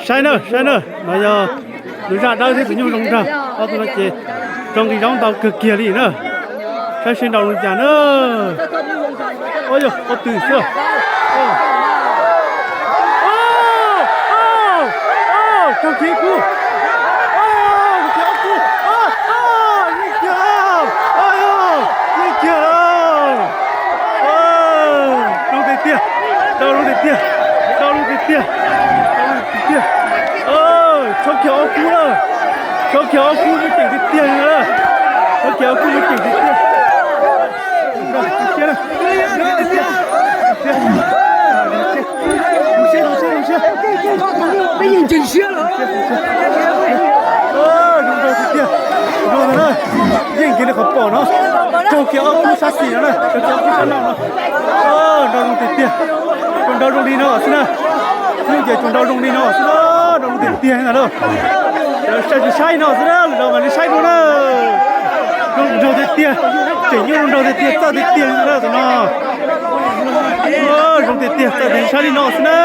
Saib na, saib na, no yog tus zaj dawb thiab tus nyuj zoo nraug, ob tug no ces zoo nqi zaub ntau kawg kiag li na. Saib seb nrau li cas na. Ua yog ob tug xwb. Raug kiag kub, raug kiag ob kub, yeej kiag, yeej kiag. Zoo tiag tiag, nrau zoo tiag tiag, nrau zoo tiag tiag, nrau zoo tiag tiag. Tshob kiag ob kub lawm, tshob kiag ob kub muaj ceem tiag tiag li na, tshob kiag ob kub muaj ceem tiag tiag. Zoo nraug tiag tiag, zoo nraug tiag tiag, yeej kiag li qhov pom no, raug kiag ob kub sab xis no na, raug kiag ob kub sab no no. Nrau zoo tiag tiag, tsuas nrau zoo li no xwb na, yeej ces tsuas nrau zoo li no xwb na, nrau zoo tiag tiag li ntawd lauj. Saib tsis saib no xwb na, lwm zaus mam li saib dua na. Zoo nraug tiag tiag, tseem nyuaj zoo nraug tiag tiag, txawj tiag tiag li ntawd lauj tus no. Zoo tiag tiag, txawj tiag saib li no xwb na.